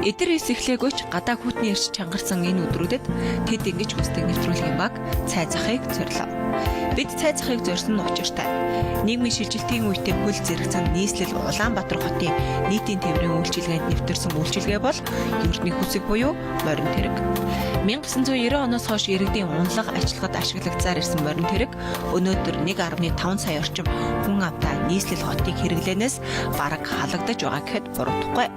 Эдэр эс эхлээгүйч гадаа хүйтний эрч чангарсан энэ өдрүүдэд тэд ингэж хүсдэг нэвтрүүлгийн баг цай захыг зорилоо. Бид цай захыг зорьсон нь учиртай. Нийгмийн шилжилтийн үетэй хөл зэрэгцэн нийслэл Улаанбаатар хотын нийтийн тээврийн үйлчилгээнд нэвтэрсэн үйлчилгээ бол ердний хүсэг буюу морин тэрэг. 1990 оноос хойш иргэдийн унлага ажиллахад ашиглагдсаар ирсэн морин тэрэг өнөөдөр 1.5 сая орчим хүн амтай нийслэл хотын хэрэглээнээс бараг халагдаж байгаа гэхэд буруудахгүй.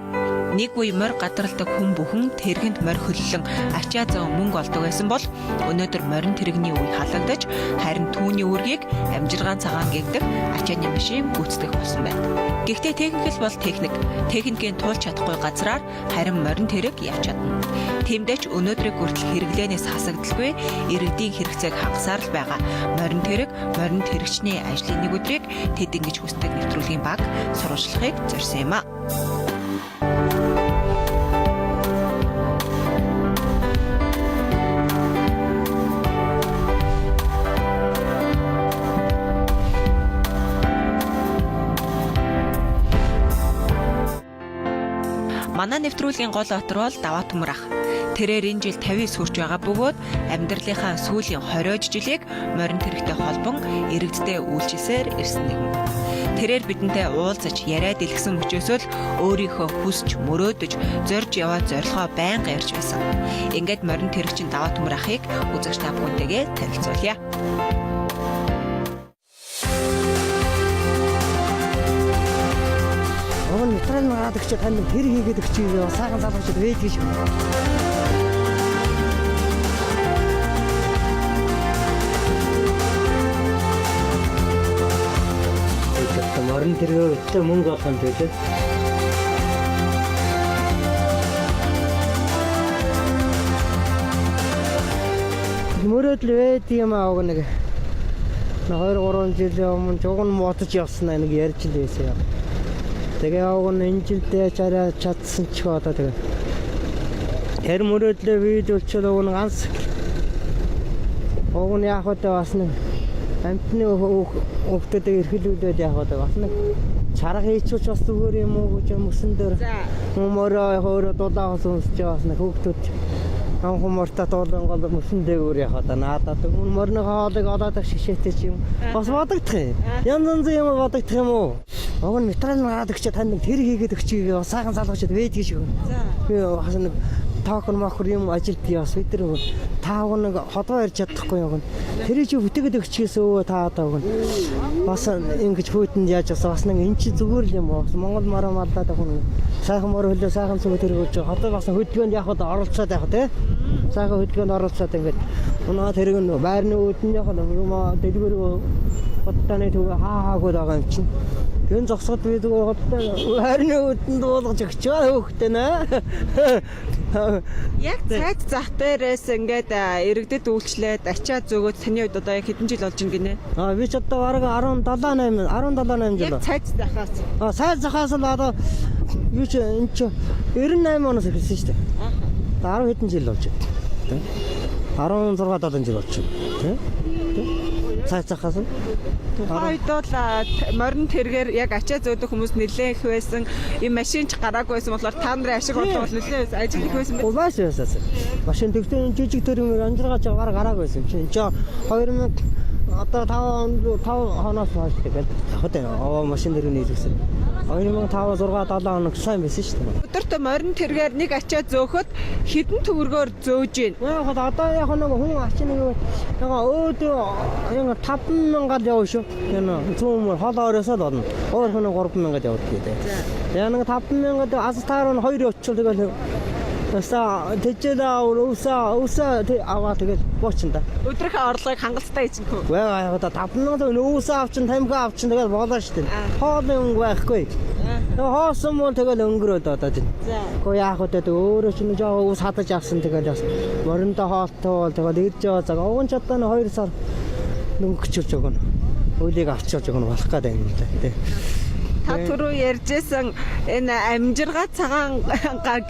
Нэг үе морь гадралдаг хүн бүхэн тэргэнд морь хөллөн ачаа зөөн мөнгө олдог байсан бол өнөөдөр морин тэрэгний үе халагдаж харин түүний үүргийг амжиргаан цагаан гэгдэх ачааны машин гүйцэтгэх болсон байна. Гэхдээ техник л бол техник. Техникийн туулж чадахгүй газраар харин морин тэрэг явж чадна. Тиймдээ ч өнөөдрийг хүртэл хэрэглээнээс хасагдaltaгүй иргэдийн хэрэгцээг хангасаар л байгаа морин тэрэг, морин тэрэгчний ажлын нэг өдрийг тэд ингэж хүсдэг нэвтрүүлгийн баг сурвалжлахыг зорьсон юм а. Манай нэвтрүүлгийн гол отор бол Даваа Төмөр ах. Тэрээр энэ жил 59 хүрч байгаа бөгөөд амьдралынхаа сүүлийн 20 жилийг морин тэрэгтэй холбон иргэдтэй үйлчилсээр ирсэн нэгэн. Тэрээр бидэнтэй уулзаж яриа дэлгэсэн мөчөөсөө л өөрийнхөө хүсч мөрөөдөж зорж яваа зорилгоо байнга ярьж байсан. Ингээд морин тэрэгчин Даваа Төмөр ахыг үзэгч та бүхэнтэйгээ танилцуулъя. Уг нь материал гараад өгч тань тэр хийгээд өгч сайхан залуучууд байдаг шүү. Морин тэргээр өтөө мөнгө олох юм төлөө. Мөрөөдөл байдаг юм аа уг нэг 2 3 жилийн өмнө жуган мотож явсан нэг ярьж л байсан юм. Тэгээ уг нь энэ жилдээ чараа чадсан ч одоо тэгээ. Тэр мөрөөдлөө биелүүлчихвэл уг нь ганц уг нь яах вэ бас нэг амтны хүүхдүүдийг эрхэлүүлээд яах вэ бас нэг чарга хийчихвэл бас зүгээр юм уу гэж мөсөн дээр мөрөө өөрөө дулаан ус өмсч бас нэг хүүхдүүд анхан морта дуулан гол мөсөн дээгүүр яах вэ наадаад морины хоолыг олоод ах шишээтэй ч юм бас бодогдох юм. Янз янзын юм бодогдох юм уу? Уг нь материал гараад өгч тань нэг тэр хийгээд өгч сайхан залуучууд байдаг шүү. Би бас нэг тоокон мохор юм ажилд бас бид нар та уг нэг ходгоо ярьж чадахгүй юм. Тэр чи бүтээгээд өгчгээс өө та одоо уг нь бас ингэж хүйтэнд яаж бас бас нэг эн чи зүгээр л юм уу? Монгол мараа маллаад уг нь сайхан мор хөлөө сайхан зүг тэр хөлж одоо бас хөдөлгөөнд яг одоо оролцоод яг тий. Сайхан хөдөлгөөнд оролцоод ингэж унаа тэрэг нь байрны үүдэн яг юм дэлгэр хоттаны төв хаа хаагууд байгаа юм чинь. Гэн зогсоход би зүгээр хоттой байрны үүдэнд буулгаж өгч байгаа хөөхтэй нэ. Яг цайд зах дээрээс ингээд иргэдэд үйлчлээд ачаа зөөгөөд таны хувьд одоо яг хэдэн жил болж ин гинэ? А би ч одоо бараг 17 8 17 8 жил. Яг цайд захаас. А сайд захаас л одоо юу ч энэ чи 98 оноос эхэлсэн шүү дээ. Аа. 10 хэдэн жил болж байна. 16 7 жил болж байна. Тэ? Сайд захаас нь Тухайн үед бол морин тэргээр яг ачаа зөөдөг хүмүүс нэлээд их байсан. Им машин ч гараагүй байсан болохоор та нарын ашиг орлого бол нэлээд ажил их байсан байх. Маш байсан. Машин тэгтээ жижиг төр юм амжиргаач гар гараагүй байсан. Чи 2000 одоо 5 5 хоноос хойш тэгэл яг тэ машин дэр нийлгэсэн. 2005 6 7 хоног сайн байсан шүү дээ. Өдөрт морин тэргээр нэг ачаа зөөхөд хэдэн төгрөгөөр зөөж гин. Яг одоо яг нэг хүн ач нэг яг өөдөө яг 5000-аар явна шүү. Энэ 100 мөр хоол ороосоо л болно. Өөр хүн 3000-ад явдаг гэдэг. Яг нэг 5000-ад аз таар нь 2 явчихвал тэгэл Өсаа тэжээлээ өсөө өсөө аваа тэгэл буучин да. Өдрийнхөө орлогыг хангалттай хийчих үү? Вэ яг одоо 5000 өвсөө авчин тамхи авчин тэгэл болоо шүү дээ. Хоол өнгө байхгүй. Хоосон муу тэгэл өнгөрөөд одоо тийм. Гэхдээ яах вэ гэдэг өөрөө чинь жоо өвс хадаж авсан тэгэл бас мориндоо хоолтой бол тэгэл ирж байгаа цаг. Уг нь ч одоо 2 сар өнгөчөж өгнө. Өлийг авчиж өгнө болох гэдэг юм л да. Тэ. Та түрүү ярьжсэн энэ амжиргаа цагаан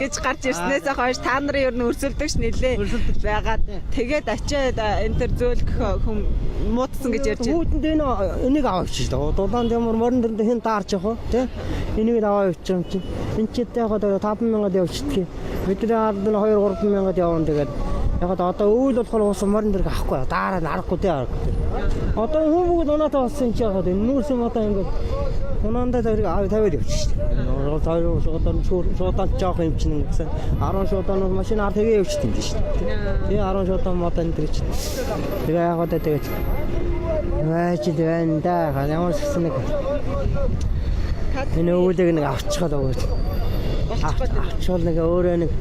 гэж гарч ирснээс хойш та нарын ер нь өрсөлдөгч нэлээ байгаад тэгээд очиад энэ төр зөөлгөх хүм муудсан гэж ярьж байна. Хүүтэнд энэ энийг аваа авчиж дээ. Дулаан ямар морин дэрэн хэн даарч явах вэ? Тэ? Энийг аваа авчих юм чинь. Энд чи яг одоо 5000-ад явчихдаг. Бидний алд нь 2 3 мянгад явна тэгээд яг одоо өвөл болохоор ус морин дэрэг авахгүй. Дараа нь аргагүй дээ аргагүй. Одоо хүн бүгд унаатай болсон чи яхад энэ нүүрс юм одоо ингээд унаандаа тэрэг авь тавиад явчих шүү дээ. Одоо шуудан шуудан жоох юм чинь гэсэн 10 шуудан машин ар тэгээ явчих юм шүү дээ. Тэгээ 10 шуудан мод энэ тэр чинь. Тэгээ яг одоо тэгээд байж л байна да. Ямар ч гэсэн нэг энэ өвөлийг нэг авчхаад өгөөч. Авчвал нэг өөрөө нэг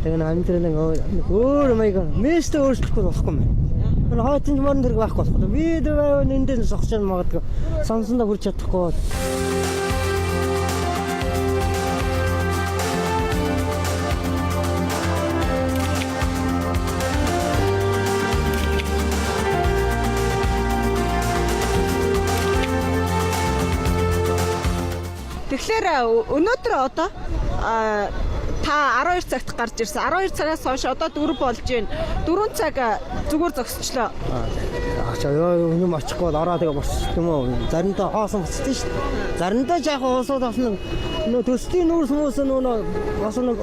тэгээ нэг амьдрал нэг өөр маяг местэ өөрчлөхгүй болохгүй юм. Энэ хойч морин тэрэг байхгүй болохгүй. Би тэгээ эндээс согч магадгүй. Сансандаа хүрч чадахгүй. Тэгэхээр өнөөдөр одоо та 12 цагт гарч ирсэн. 12 цагаас хойш одоо 4 болж байна. 4 цаг зүгээр зогсчлоо. Ачаа ёо юм очихгүй бол ороо тэгээ босчих юм уу? Заримдаа хоосон буцдаг шүү дээ. Заримдаа жаахан уусууд бас нэг нөө төслийн нүүрс хүмүүсс нөө бас нэг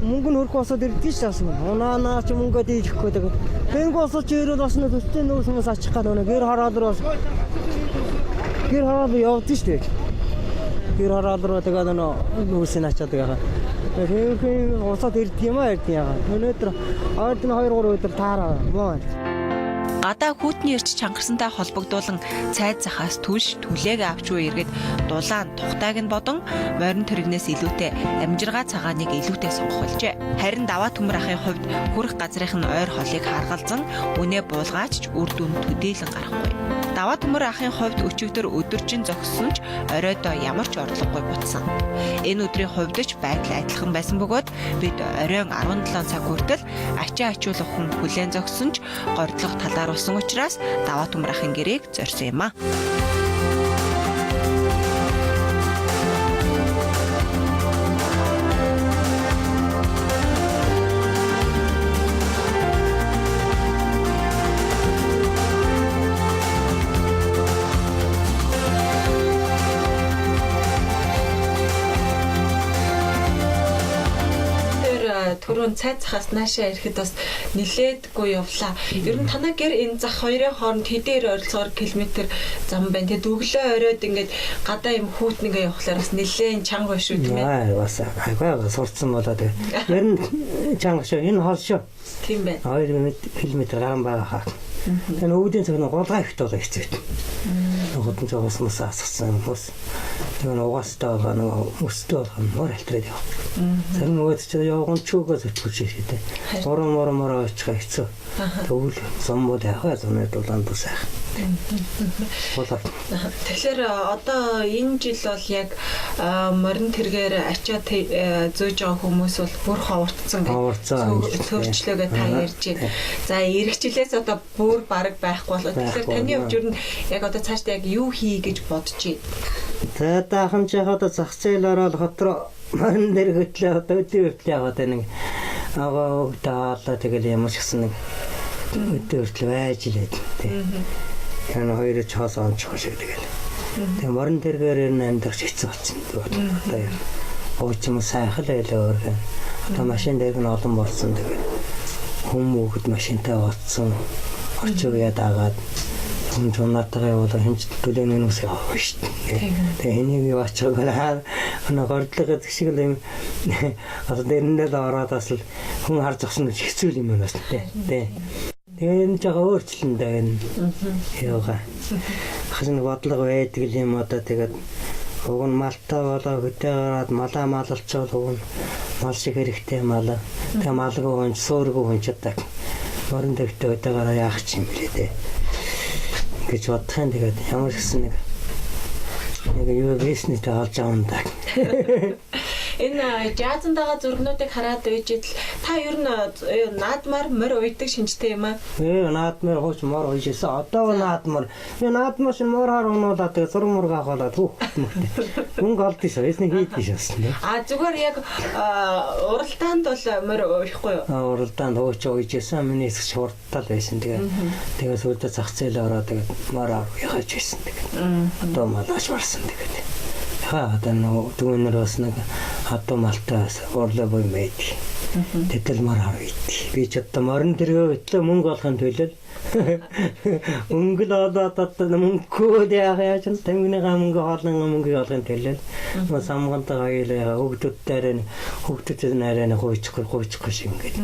мөнгө нь хөрөх босоод ирдэг шүү дээ. Унаанаа ч мөнгөө дийлэхгүй тэгээ. Тэнгүү босоод чи ирээд бас нэг төслийн нүүрс хүмүүс ачих гад нөө гэр хороол руу гэр хороол руу явдаг шүү дээ. Гэр хороол руу тэгээ нөө нүүрсийг ачаад байгаа. Тэрхэн усаад ирдэг юм аа ирдэг яга. Өнөөдөр ойрд нь 2 3 өдөр таараа муу. Гадаа хүүтний эрч чангарсантай холбогдуулан цайд захаас түлш түлээг авч буй иргэд дулаан тухтайг нь бодон морин тэрэгнээс илүүтэй амжиргаа цагааныг илүүтэй сонгох болжээ. Харин даваа төмөр ахын хувьд хүрх газрынх нь ойр холыг харгалзан үнэ буулгаач ч үр дүн төдийлөн гарахгүй. Даваа төмөр ахын хувьд өчигдөр өдөржин зогссон ч оройдоо ямар ч орлогогүй бутсан. Энэ өдрийн хувьд ч байдал адилхан байсан бөгөөд бид оройн 17 цаг хүртэл ачаа ачуулах хүн хүлээн зогссон ч гордлого талааруулсан учраас даваа төмөр ахын гэрээг зорьсон юм а. Тэр түрүүн цай захаас наашаа ирэхэд бас нилээдгүй явлаа. Ер нь танаа гэр энэ зах хоёрын хооронд хэдээр ойролцоогоор километр зам байна. Тэгээд өглөө оройд ингээд гадаа юм хүүтэн ингээ явхлаар бас нилээн чанга байна шүү тийм ээ. Аа бас айгаа сурцсан болоо тэгээ. Ер нь чанга шүү. Энэ хол шүү. Тийм байна. 2 км гарan байгаа хаа. Энэ өвдийн цаг нь гулгай ихт болоо хэцүү. Худан ч уус мус асгасан хүмүүс. Тэгээ нэг угаастай байгаа нэг өстэй болгоо мөр алтраад явах. Зарим нөгөөд чи явган чүүгөө зөтгөж шийдэ. Гурван мор мор очих хэцүү. Тэгвэл зомбод явах зомны дулаан бүс айх. Гулгай. Тэгэхээр одоо энэ жил бол яг морин тэргээр ачаа зөөж байгаа хүмүүс бол бүр ховорцсон Ховорцсон. гэж цөөрчлөөгөө та ярьж байна. За ирэх жилээс одоо бүр бараг байхгүй болоо. Тэгэхээр Байхгүй, таны хувьд ер нь яг одоо цаашдаа яг юу хий гэж бодож байна? За даахан ч яг одоо зах зээл ороод хот руу морин дээр хөтлөө одоо өдөө хүртэл яваад байна нэг агаа өгдөө хаалаа тэгэл ямар ч гэсэн нэг өдөө хүртэл байж лээд тий. Энэ хоёр ч хоос онцгой шиг тэгэл. Тэгээ морин тэргээр ер нь амьдрах хэцүү болсон. Одоо юм. Хуучин сайхан л байлаа өөр. Одоо машин дээр нь олон болсон тэгэл. Хүм хүүхэд машинтай бодсон. Орчуугаа дагаад хүн чунаатайгаа явбал хинч төлөөний нүс явах шүү дээ. Тэгээ энийг юу ачаагаар хаа гордлого гэдэг шиг л юм одоо дэрэндээ л ороод бас л хүн харж зогсно гэж хэцүү юм байна бас тий. Тэгээ энэ жоо өөрчлөн дээ энэ. Юугаа. Хас нэг бодлого байдаг юм одоо тэгээд уг нь малтай болоо хөдөө гараад малаа малалчвал уг нь мал шиг хэрэгтэй малаа. Тэгээ малгүй хүн суургүй хүн ч одоо морин дэгтэй хөдөө гараа яах ч юм бэлээ дээ гэж бодох юм. Тэгээд ямар ч гэсэн нэг нэг юу бизнестэй олж авах юм даа. Энэ жаазан дагаа зургнуудыг хараад байж идэл та ер нь наадмаар морь уйдаг шинжтэй юм аа. Наадмаар хууч мор уйжсэн. Одоо наадмаар. Би наадмаар шин мор хар унуулаад тэгээ зураг мураг авахлаа түүх мөртэй. Мөнгө олд шээ. Эсний хийдэг шээ. А зүгээр яг уралдаанд бол морь уйхгүй юу? Уралдаанд хууч уйжсэн. Миний хэсэг шууртал байсан. Тэгээ тэгээ сүүлдээ зах зээл ороод тэгээ мор яхаж байсан. Тэгээ. Одоо малаач барсан тэгээд. Хаа одоо нөгөө дүүнер бас нэг Одоо малтаас урлаа буй мэд. Тэтэл мар харъя. Би ч одоо морин тэргээ өтлөө мөнгө олохын төлөө мөнгө л олоод одоо мөнгөө яах яаж нь тамгиныхаа мөнгө хоолны мөнгө олохын төлөө самгантайгаа хоёулаа хөгдөддээр нь хөгдөд нарай нь гуйчихгүй гуйчихгүй шиг ингээд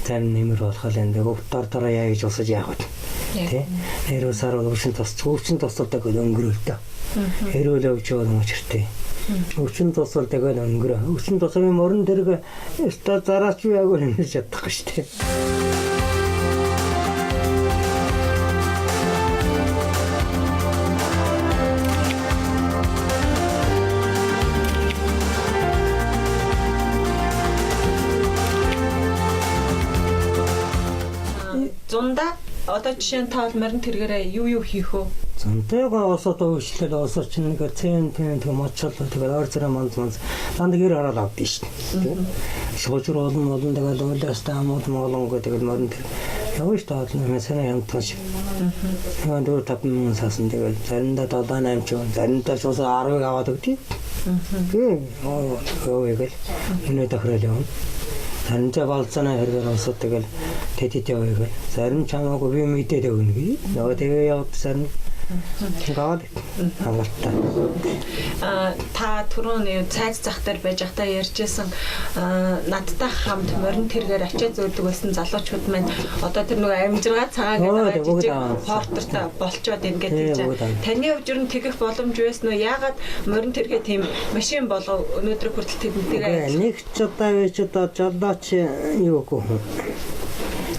зарим нэмэр болох л энэ хөгд дор дороо яа гэж усаж яах вэ? Тэ? Хэрүү сар бол өвчин тусч өвчин тусалдаг өнгөрөөлтөө. Хэрүүл өвч бол учиртай. Өвчин тусал тэгэл өнгөрөө. Өвчин тусалын морин тэрэг өстой зараач юу яг нэмж чадахгүй шүү дээ. Зунда одоо жишээ нь та бол морин тэргээрээ юу юу хийх вэ? Зунтайгаа осоод өвчлөл осоо чинь нэг цэн тэн тэг мочол тэгэл ойр зэрэг манз манз данд гэр хараад авдээ шүү дээ. Шуужр олон олон тэгэл уйлаас таамууд моолонго тэгэл морин тэр явна шүү дээ. Олон санаа ямтхан шиг. Тэгээ 4 5 мянган саасан тэгэл заримдаа 7 8 ч заримдаа ч усаа 10-ыг аваад өгдөө. Тийм. Оо тэгэл өнөө тохирол явна. Заримдаа балцааны хэрэгээр осоод тэгэл тэдэд явъя гэл. Зарим чамаагүй би мэдээд өгнө гээ. Нөгөө тэгээ яваад зарим Гаваад хангалттай. Та түрүүн цайз зах дээр байж байхдаа ярьжсэн надтай хамт морин тэргээр ачаа зөөдөг байсан залуучууд маань одоо тэр нөгөө амжиргаа цагаан гэдэг жижиг портертай болчоод ингээд тийж. Таны хувьд ер нь тэгэх боломж байсан уу? Яагаад морин тэргээ тийм машин болов өнөөдөр хүртэл тэдэнтэйгээ нэг ч удаа би ч одоо жолооч юугүй.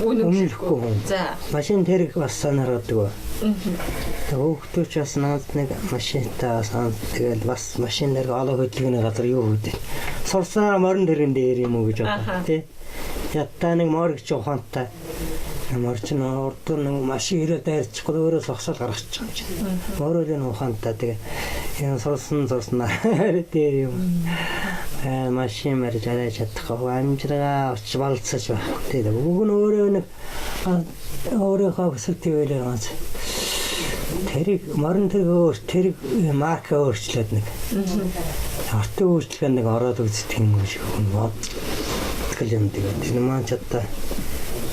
Үнэмлэхгүй. За. Машин тэрэг бас санаардаг. Тэг хөөхтөөч бас наад нэг машинтай бас тэгэл бас машин дээр олон хөдөлгөөний газар юу хүүдээ. Сурсанаар морин тэрэгэн дээр юм уу гэж бодлоо тий. Ятта нэг мор гэж ухаантай. Мор чинь урд нэг машин ирээд дайрчихгүй өөрөө согсоол гаргачих юм чинь. Мороо л ухаантай тэгээ энэ сурсан сурснаар дээр юм. Машин мэр жараж чадахгүй амжиргаа очиж балцаж байх. Тэгээ үг нь өөрөө нэг өөрийнхөө хүсэл твэлээр ганц тэрийг морин тэрэг өөр тэрэг марка өөрчлөөд нэг. Артын өөрчлөлт нэг ороод үздэг юм шиг хүн бодгол юм тэгээд тэр маань ч одоо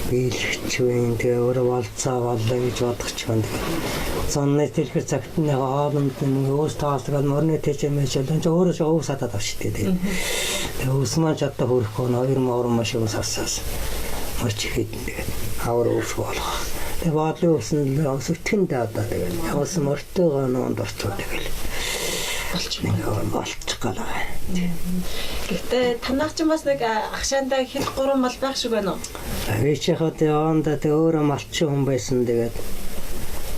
биелэгч вэ тэгээ өөрөө болцоо боллоо гэж бодох ч юм. Зонны тэрхэр цагт нэг хоолнд нэг өөс таалдаг морины тэжээ мэж л энэ өөрөө ч өөс хатаад авч идэв. Тэгээ өөс маань ч одоо хөрөхгүй хоёр морон маш өөс харсаас марч ихэд тэгээд авар өөс болох. Тэгээ бодлын өөс нь өсөтгөн дээ одоо тэгээд явсан мортойгоо нуунд орчуу тэгэл болчих гал байгаа. Гэхдээ танах ч бас нэг агшаандаа хэд 3 мал байх шиг байна уу? Би ч яг одоо явандаа тэг өөрөө малчин хүн байсан тэгээд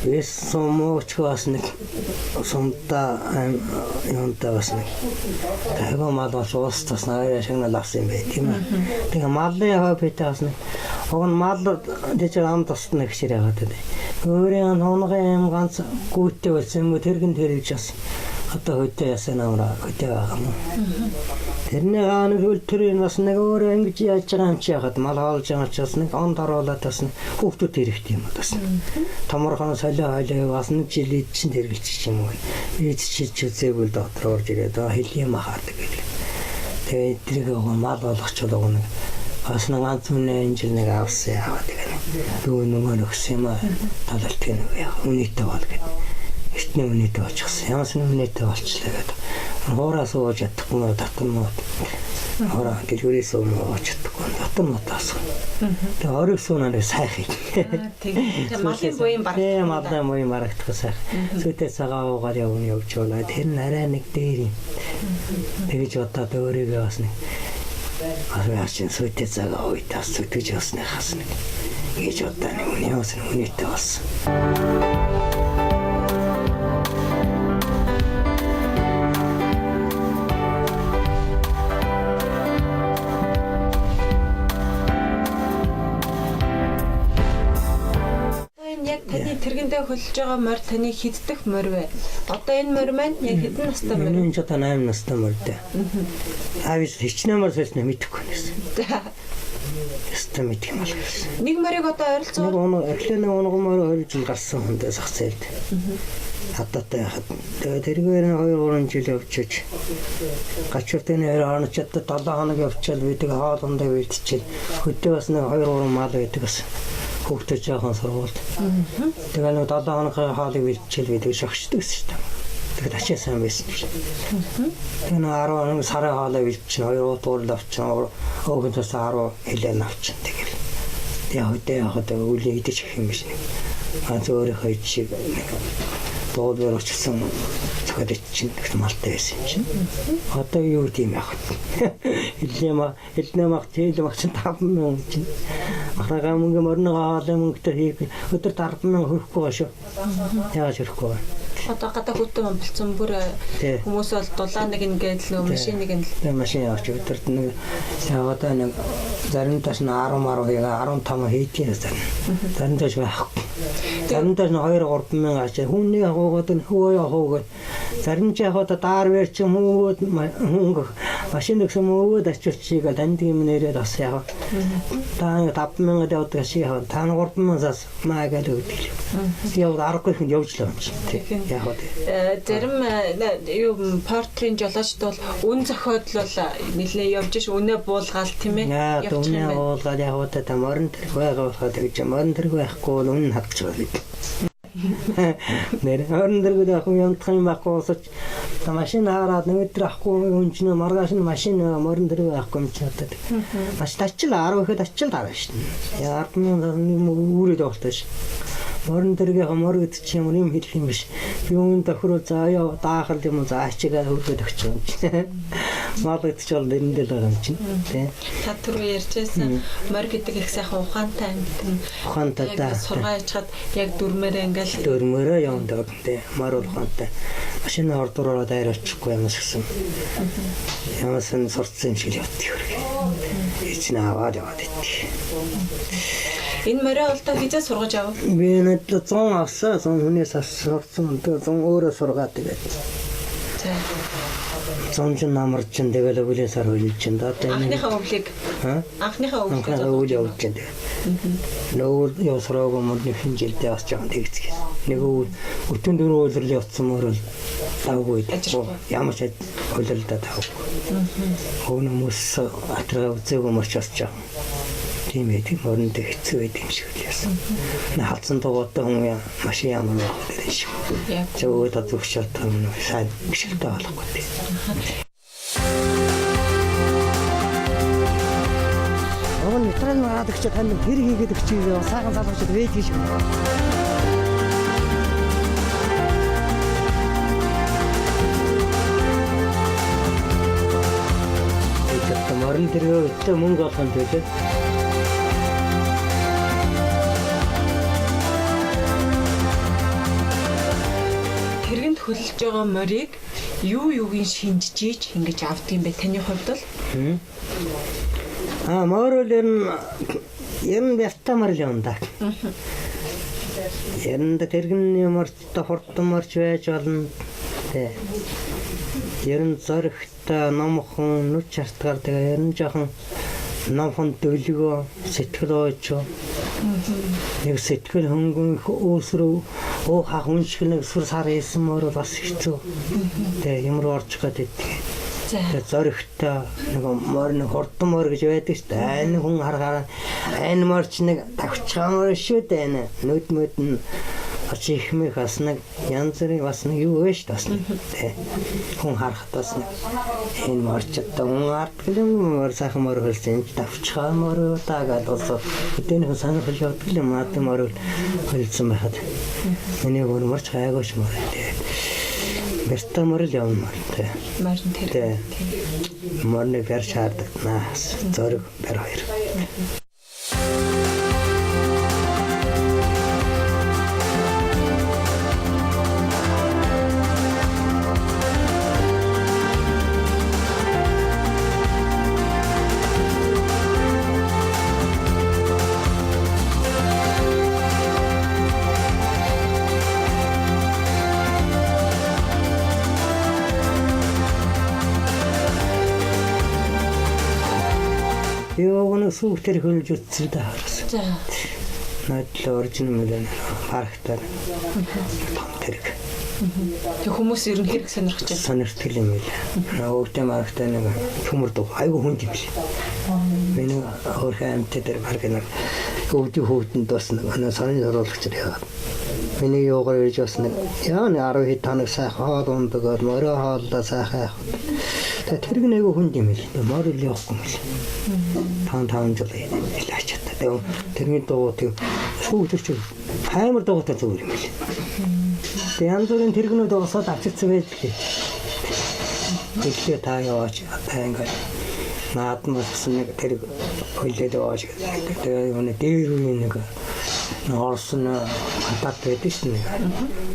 Вес сумууч бас нэг сумдаа юунтаа бас нэг тайгаа мал бас уус тас нараа шагнал авсан юм бай тийм ээ. Тэгээ малын хаа битээ бас нэг уг нь мал тийч ам тусна гэж яриагаад байна. Өөрийн хунгын юм ганц гүйтэй байсан юм уу тэргэн тэрвж бас одоо хөдөө ясан амраа хөдөө байгаа юм. Тэрний гааны хөл төрийн бас нэг өөрөө ингэж яаж байгаа юм чи яхад мал хоолж байгаа ч бас нэг онд оруулаад бас нэг хүүхдүүд хэрэгтэй юм бас. Томорхон солио хойлоо бас нэг жил ид чинь тэргэлчих юм уу. Ид чиж үзээгүй л дотор орж ирээд хэлий юм ахаардаг гэл. Тэгээд тэрийг мал болгочод байгаа нэг бас нэг ганц үнэ энэ жил нэг авсан яагаад гэх. Дүү нөгөө нөхсөн юм аа. Талалт гэх нэг яа үнэтэй бол гэд. Эртний үнэтэй болчихсон. Ямар ч үнэтэй болчлаа гэдэг. Хуураа сууж чадахгүй татан мод. Хуураа дэлгүүрээс ууж чадахгүй татан мод таасан. Тэгээ ориг суунаа сайх юм. Тэгээ малын буян барагдах. Тэгээ малын буян барагдах сайх. Сүтээ цагаан уугаар явна явж байна. Тэр нь арай нэг дээр юм. Тэгэж бодоод өөрийгөө бас нэг бас чинь сүтээ цагаан ууй тас зүтгэж явсны хас нэг. Гэж бодоо нэг үнэ явсан үнэтэй болсон. Тэргэндээ хөлж байгаа морь таны хэддэх морь вэ? Одоо энэ морь маань яг хэдэн настай морь? Энэ ч одоо 8 настай морь дээ. Аавс хичнээн морь сольсноо мэдэхгүй байсан. Ястаа мэдэх юм бол гэсэн. Нэг морийг одоо ойролцоогоор нэг унаг эхлээ нэг унаг морь 2 жил гарсан хүндээ зах зээлд. Хатаатай байхад. Тэгээд тэргээр нь 2 3 жил явчихаж гачиртын 2 хоног чаддаг 7 хоног явчаал би тэг хоолундаа бэлтчихэл хөдөө бас нэг 2 3 мал байдаг бас хүүхдээ жоохон сургуульд. Тэгээ нэг 7 хоногийн хоолыг бэлтчихэл би тэг шогшдог гэсэн шүү дээ. Тэгээд ачаа сайн байсан юм шиг. Тэгээ нэг 11 сарын хоолыг бэлтчин 2 3 авчин өөхөн тус 10 хилээ авчин тэгэл. Яг хөдөө яг хөдөө үлийн идэж их юм биш нэг. Ганц өөрийнхөө ид шиг нэг дуулбар очсон цохиод иччин гэсэн малтай байсан юм чинь. Одоо юу гэм яах вэ? Хэлнэ мах тэгэл мах чинь 5000 чинь. Махнагаа мөнгө морины хоолын мөнгөтэй хийх өдөр 5000 хөрөхгүй байгаа шүү. Яаж хөрөхгүй вэ? Одоо гадаа хүүтэн болцсон бүр хүмүүс бол дулаан нэг ингээд л нөө машин нэг нь л машин яваач өдөрт нэг одоо нэг заримдаа нь 10 10 хийгээ 15 хийдгийг зарим. Заримдаа ч байхгүй. Заримдаа нь 2 3 мянга ачаа хүн нэг агуугаад нь хөө яхуугаад зарим ч яг одоо даар бэр ч юм уу мөнгө машин гэсэн мөвөөд ачуулчихъя танд юм нэрээд бас яг та 5000 явдаг шиг яг та 3000-аас маа гэж өгдөг. Яг аргагүй хүн явж л юм чи. Яг уу. Зарим юу портрийн жолоочд бол үн зохиодол бол нэлээ явж ш үнэ буулгаал тийм ээ. Явчих юм байна. Үнэ буулгаад яг уу та морин тэрэг байгаа болохоо тэгж морин тэрэг байхгүй бол үнэ хатчих байл. Нэр морин тэрэг байхгүй юмдах юм байхгүй усаж машин хараад өнөөдөр авахгүй хүн чинь маргааш нь машин морин тэрэг байхгүй юм чи одоо. Маш тачил 10 ихэд ачил дараа шин. Яа 10 000 үүрээд явуултаа шин. Морин тэргийн мор гэдэг чинь юм хэлэх юм биш. Би үүн тохирол заа яа даахал юм заа ачигаа хөргөд өгч юм чинь. Мал гэдэг чинь бол нэрэндээ л байгаа юм чинь. Тэ. Та түрүү ярьжсэн морь гэдэг их сайхан ухаантай амьтан. Ухаантай да. Сургаа ячхад яг дүрмээрээ ингээл дүрмээрээ явдаг тэ. Мор бол ухаантай. Машины ордороо дайр очихгүй юмс гэсэн. Ямасан сурцсан юм шиг явдаг хэрэг. Эцэн аваад яваад идэх. Энэ морио олдоо хизээ сургаж авав? Би нэг 100 авсан, 100 хүнээс сурцсан. Тэгээ 100 өөрөө сургаад тэгээд. За. 100 ч намар чинь тэгэл өвлөө сар хөлж чинь да. Одоо анхныхаа өвлийг. Анхныхаа өвлийг өвл явж чинь тэгээд. Нөгөө яв сураагүй мод нэг хэн жилдээ бас жоохон тэгцгээ. Нэг өвөл өтөн дөрөв өвлөрлөө явцсан мөр бол давгүй. Ямар ч өвлөрлөө давгүй. Хөөний хүмүүс атраа үзээгүй мөрч бас жоохон тийм байдаг. Морин дээр хэцүү байдаг юм шиг л яасан. Халдсан дугуйтай хүн машин ямар байх вэ шиг. Зөв өөд зүгш чадах юм сайн бишгтэй болохгүй тийм. Уг нь нейтрал мараад өгч тань тэр хийгээд өгч сайхан залуучууд байдаг шиг. Морин тэргээ өтөө мөнгө олохын төлөө тэргэнд хөлөж байгаа морийг юу юугийн шинжиж ийж ингэж авдаг юм бэ таны хувьд бол? Аа мор бол ер нь бярта морь юм да. Ер нь тэргэний морчтой хурдан морч байж болно. Тэ. Ер нь зоригтой номхон нүч хартгаар тэгээ ер нь жоохон номхон дөлгөө сэтгэл ойч. Нэг сэтгэл хөнгөн өөсрөө өө хах хүн шиг нэг сүр сар хийсэн мөр бас хэцүү. Тэгээ юм руу орчих гээд байдаг. Тэгээ зоригтой нэг мор нэг хурдан мор гэж байдаг шүү дээ. Айн хүн харахаар айн морч нэг тавчгаа мор шүү дээ. Нүд мүд нь очи ихмэх бас нэг янз бүрийн бас нэг юу вэ шүү дээ бас нэг тэ. Хүн харахад бас нэг энэ морч одоо хүн арддаг юм мор сайхан мор хөлсөн энэ тавчгаа мор удаа гэдээ бас өдөөнийхөө сонирхол явдаг юм ад мор хөлсөн байхад. Миний өөр морч гайгүйш мор тэ. Бэртэ мор л явна мор тэ. Морин тэр. Морны бэр шаарддаг наас зориг бэр хоёр. Йоогны сүхтэр хөлж үтсэн дээ хараас. За. Надлаа оржин мөлөн парктаар том тэрэг. Тэг хүмүүс ер нь хэрэг сонирхож байна. Сонирхдаг юм байл. Өвдөө маргатай нэг төмөр дуу айгүй хүнд юм шиг. Миний хөөрхөн амьтад дээр баг нэг өвдөө хүүтэнд бас нэг сонин оруулагч яагаад. Миний юугаар ирж бас нэг яа нэг 10 хэд хоног сайхан хоол ундаг, морио хооллоо сайхан явах. Тэгээ тэрэг нэг хүнд юм л. Морь л явахгүй юм л. 5 жил ил ачаата. Тэгээ тэрний дуу тэг шүүгдэр чи таймер дуутай зүгээр юм л. Тэгээ янз бүрийн тэргнүүд босоод авчирсан байж лээ. Тэгэхээр та яваач та ингээд наад нь болсон нэг тэрэг хөлөөд яваач гэдэг. Тэгээ юуны дээр үеийн нэг Орсон хатаад байдаг шин нэг.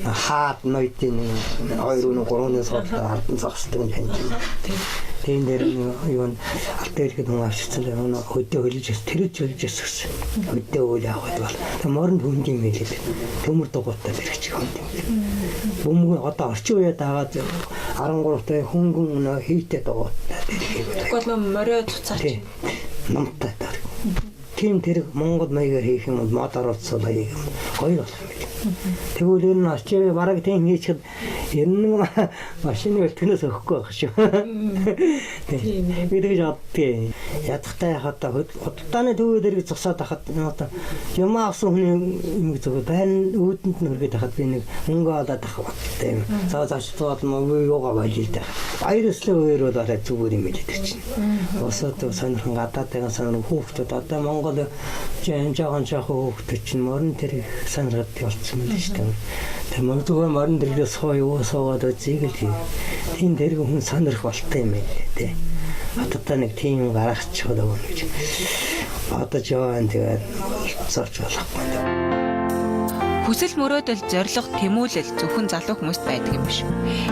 Хаад ноёдын нэг 2 үнэ 3 үнэ суултаа хардан зогсдог юм хэнч. Тийм дээр нэг юу алт дээр хүн авчирсан юм хөдөө хөлж тэрэж хөлж гэсэн. Хөдөө үйл аваад бол. Тэг моронд хүнд юм хэлээд. Төмөр дугуйтай тэрэг чи хүнд юм. Бөмбөг одоо орчин үеэ дагаад 13 та хөнгөн хийтэй дугуйтай тэрэг. Тэгвэл нөө морио цуцаач. Намтай тэрэг. Тийм тэрэг Монгол маягаар хийх юм бол мод оруулцуулаа хийх юм гоё болох юм байна. Тэгвэл энэ орчин үе бараг тийм хийчихэд ер нь машины өртгөнөөс өгөхгүй байх шүү. Тийм. Би тэгж боддгийг. Ядахтай яхад худалдааны төвөө дээр зогсоод хахад одоо юм авсан хүний юм зүгээр байрны үүдэнд нь хүргээд хахад би нэг мөнгө олоод авах бодтой юм. За зочдод мөн юугаа болил дээ. Баяр ёслын үеэр бол арай зүгээр юм хэлээд чинь. Босоод сонирхон гадаадын сонирхон хүүхдүүд одоо Монгол жоохон жоохон хүүхдүүд чинь морин тэр сонирхоод болцсон юм шүү дээ. Тэр мөр зүгээр морин дэргээ суу юу суугаад үзье гэл тийм. Тийм тэрэг хүн сонирх болтой юм байна лээ тий. Хотод нэг тийм гаргачих болов гэж бодож яваа, тэгээд болцооч болохгүй. Хүсэл мөрөөдөл, зорилго, тэмүүлэл зөвхөн залуу хүмүүст байдаг юм биш.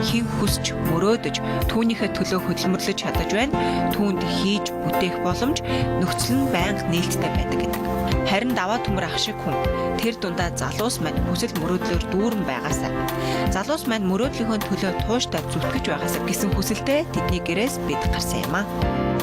Хэн хүсч, мөрөөдөж, түүнийхээ төлөө хөдөлмөрлөж чадаж байна, түүнд хийж бүтээх боломж, нөхцөл нь байнга нээлттэй байдаг гэдэг. Харин даваа төмөр ах шиг хүн тэр дундаа залуус маань хүсэл мөрөөдлөөр дүүрэн байгаасаа. Залуус маань мөрөөдлийнхөө төлөө тууштай зүтгэж байгаасаа гэсэн хүсэлтэй тэдний гэрээс бид гарсан юм аа.